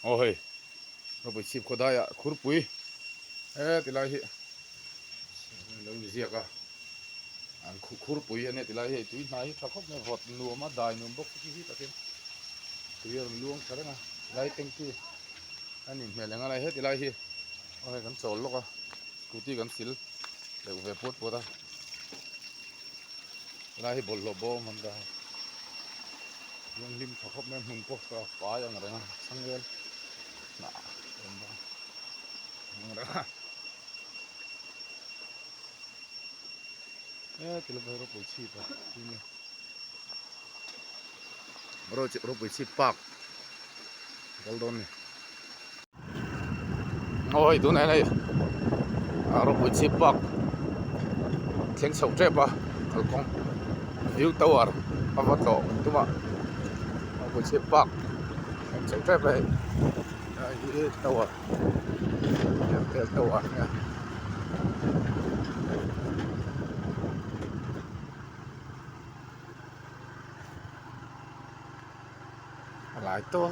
Aw hei ropui chhip khaw daiah khurpui he tilai hi lo inziak a an khurpui a nia tilai hi hei tui hnai hi tha khawp mai vawt nuam a dai nuam bawk si hi takin tui a rawn luang tha reng a tilai tanky a nih hmel eng a lai he tilai hi aw hei kan chawl lawk a scooty kan sil deuh ve puat puat a tilai hi bawlhhlawh bawm an dah a thianghlim tha khawp mai a hmun pawh a fai ang reng a changel hnah a awm bawk a ang reng a he tilai ropui chhip a ropui chhip park kal dawn a ni aw hei tunah hian hei ah ropui chhip park thleng chho tep a kalkawng view tower a va tlawh tum a ropui chhip park thleng chho tep a hei hei hi tower airtel tower a nia. A lai tawr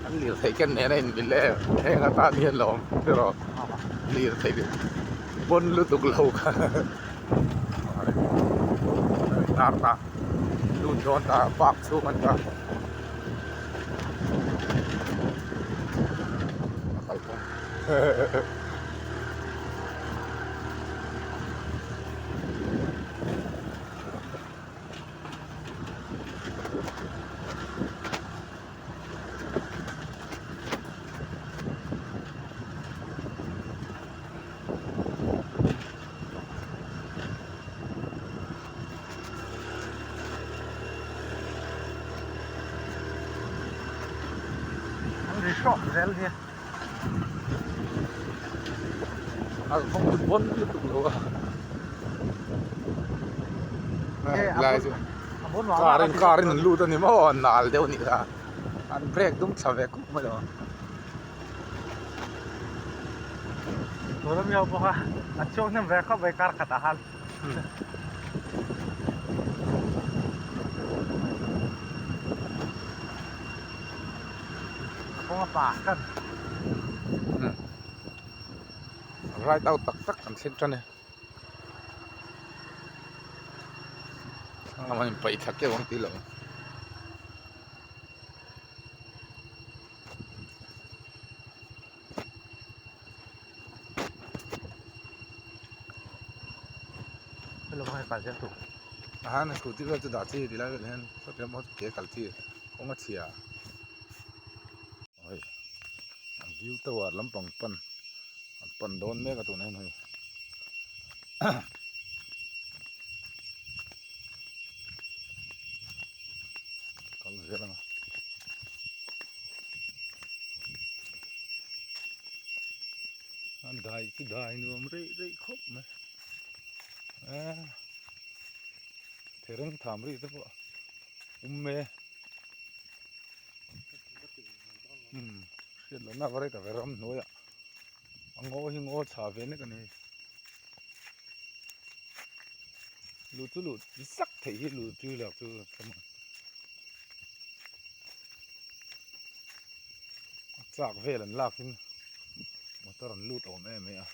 an lirthei ken nen a inmil em heng atan hian lo awm erawh lirthei pawn lutuk lo kha tar ta lut dawn ta park chhung an ta a kalkawng. An ri hrawk zel hi. A kawng chu bawn lutuk lo a lai chu car in car in an lut a ni maw an nal deuh a nih kha an brake dum thla ve kuk mai lo. Tuna mi ho bawk a an chhuak hnem ve khawp mai kar khatah khan. Kawng a pa kan. Right out tak tak kan thleng tan e. Thlang lam in paih thla keuh ang tih loh. Ahan scooty vel chu dah chi ti lai vel hian sawti lam pawh chu ke kal chi kawng a chhia hei a view tower lampang pan an pan dawn mek a tunah hian hei kal zel ang a. An dai chu dai nuam rei rei khawp mai a thereng tham ri te pawh um e umm hriat lohna va rei ta ve ram hnuaiah a ngaw hi ngaw chha ve nek a ni luh chu luh zak theih hi luh chu lak chu A chak vel an lak in motor an lut awm em mai a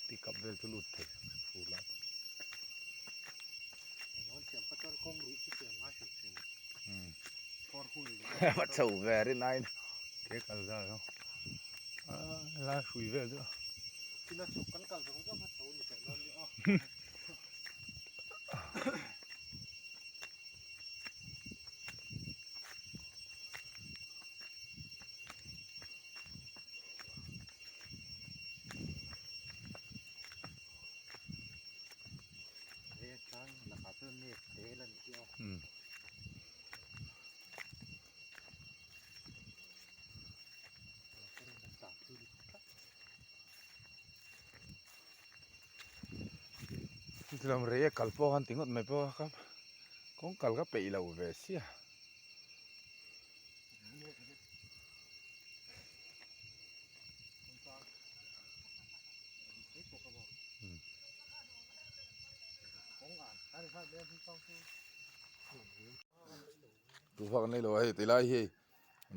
pickup vel chu lut thei fur lai a chho ve rin aiin ke kal zar lo a lai hrui vel chu. Lam rei a kal pawh khan ti ngawt mai pawh a kha kawng kal ka peih lo ve sia. Tufa kan lei lo a hei tilai hi hei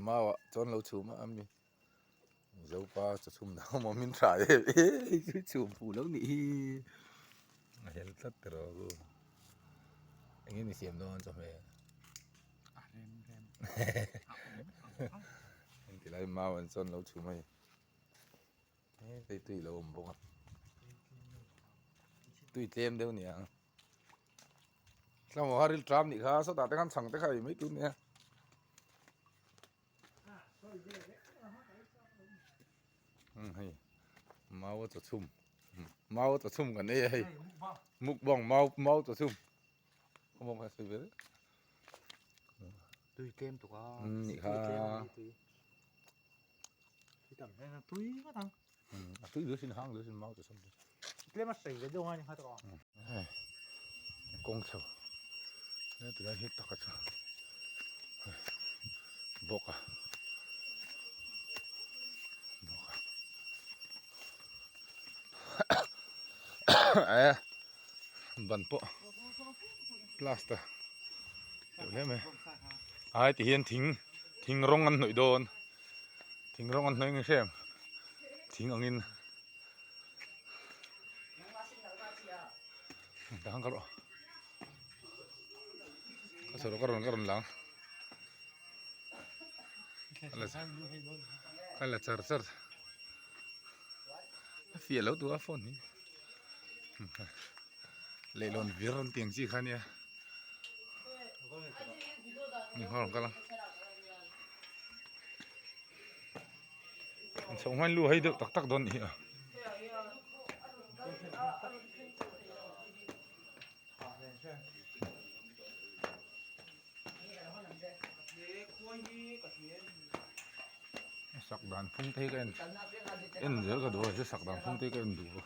mau ah chuan lo chhum a ami Zopa chawchhum na awm awm in tha em em chu chhum fuh lo nih hi a hel tlat ta rawh u eng nge ni siam dawn chawhmeh tilai mau an chuan lo chhum a hei hei tui lo awm bawk a tui tlem deuh a ni ang. Tlangval ril tram nih kha sawtah te khan chhang te kha ei mai tur nia. Hei mau a chawchhum mau a chawchhum kan ei a hei mukbang mau mau chawchhum khawmawm kha sawi ve tui tlem tuk a nih kha tui ngawt ang a tui deuh sin hang deuh sin mau chawchhum chu tlem a sawi ve deuh a ni kha tawh hei kawng chho he tilai hi taka chu bawk a bawk a e ban pawh plaster deuh hle mai ai ti hian thing thing rawng an hnawih dawn thing rawng an hnawih nge hrem thing angin Dang ka rawh ka chho ka rawn ka rawn lang ka la char char a fiah lo tur a phone hi leihlawn vir an tih ang chi kha ania ni nghawr kal ang an chhoh hmain lu hei deuh tak tak dawn nih hi a. Sak dan phung te hi ka en en zel ka duh a sak dan phung te hi ka en duh a.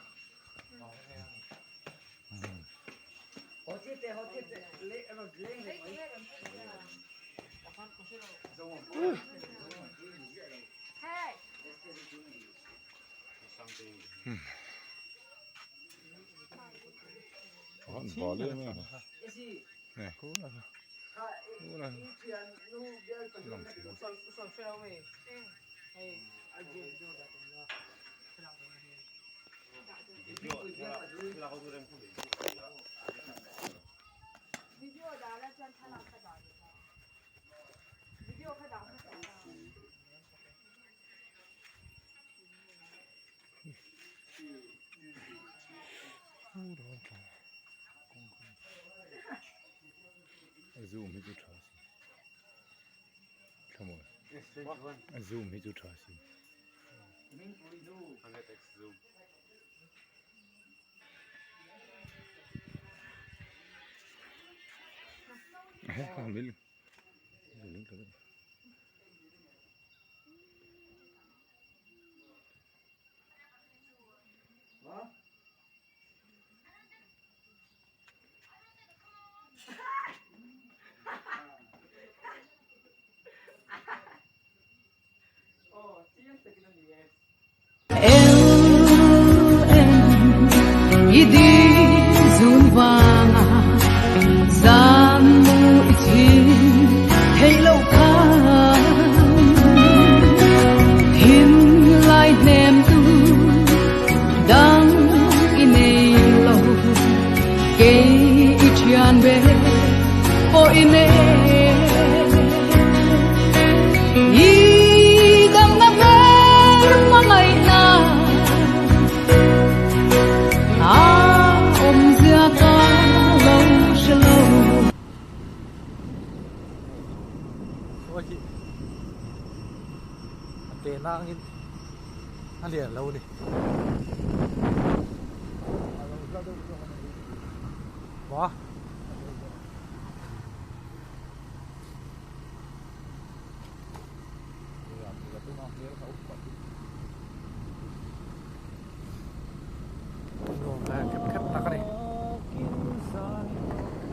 A zoom hi chu tha si thlamawi a zoom hi chu tha si.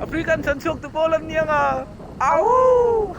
African chan chhuak tu pawl an ni ang a au.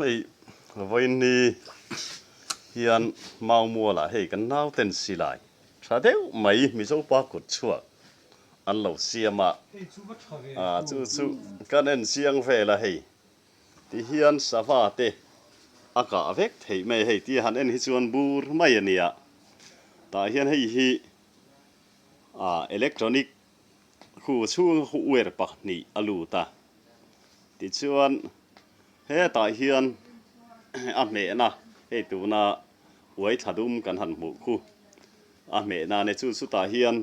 Hei vawiin ni hian Maumualah hei kan nauten silai tha deuh mai Mizopa kut chhuak an lo siam a, chu chu kan en chiang vel a hei. Ti hian sava te a kah vek theih mai a hei tia han en hi chuan bur mai a nia. Tah hian hei hi ah electronic khu chhunga khu uar pahnih a lut a. Tichuan hetah hian a hmehna hei tuna uai thla dum kan han hmuh khu a hmehna a ni. Chu chutah hian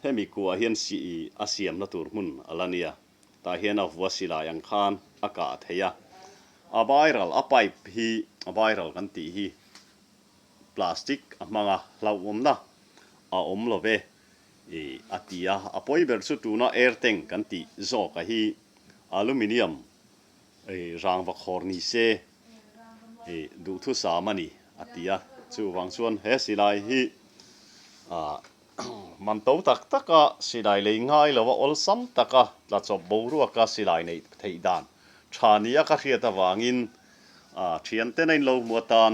hemi kuah hian sih a siamna tur hmun a la nia. Tah hian a vua silai ang khan a kah thei a, a viral a pipe hi a viral kan tih hi plastic a hmang a, hlauhawmna a awm lo ve i a ti a, a pawi ber chu tuna air tank kan tih zawk a hi aluminium i rangva khawr ni se i duhthusam a ni a ti a, chuvang chuan he silai hi ah Man to tak taka silai lei ngai lo a awlsam taka tla chawp boruaka silai neih theih dan tha nia ka hriat avangin thianten a inlo hmu atan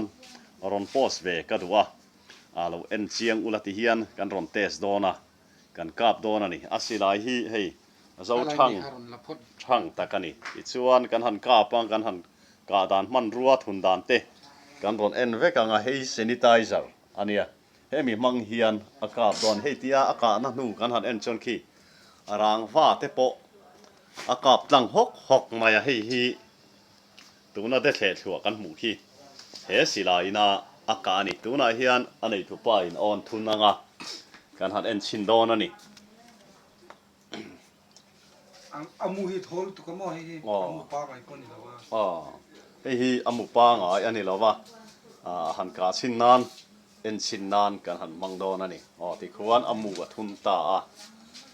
rawn post ve ka duh a, a lo en chiang ula ti hian kan rawn test dawn a, kan kap dawn a ni. A silai hi hei zo thang thang tak a ni. Tichuan kan han kap a, kan han kah dan hmanrua thun dan te kan rawn en vek ang a, hei sanitizer a nia. Hemi hmang hian a kap dawn. Hei tia a kahna hnu kan han en chuan khi rangva te pawh a kap tlang hawk hawk mai a. Hei hi tuna de thleh thluah kan hmuh khi he silai ina a kah a ni. Tunah hian a neitupa in awn thun anga kan han en chhin dawn a ni. A mu hi thawl lutuk a maw hei hi a mu pangai pawh a ni lo a. Aw hei hi a mu pangai a ni lo a, han kah chhin nan en chhin nan kan han hmang dawn a ni. Aw tikhuan a mu a thun ta a,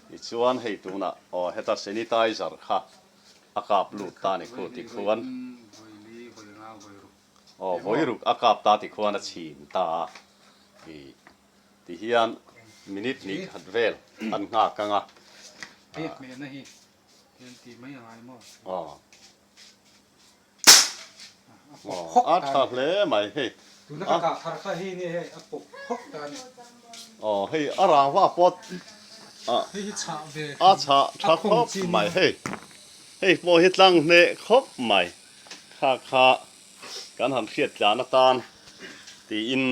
tichuan hei tunah aw heta sanitizer kha a kap lut ta a ni khu tikhuan aw vawi ruk a kap ta tikhuan a chhin ta a i. Ti hian minute hnih khat vel an nghak ang a. Hei hmehna hi hian ti mai a ngai maw? Aw. Aw, a tha hle mai hei. Tuna ka kah thar kha hei nia hei a pawp hawk ta a ni. Aw, hei a rangva pawt a. Hei hi chhah ve. A chhah tha khawp mai hei. Hei pawh hi tlang hneh khawp mai. Kha kha kan han hriat tlan atan tiin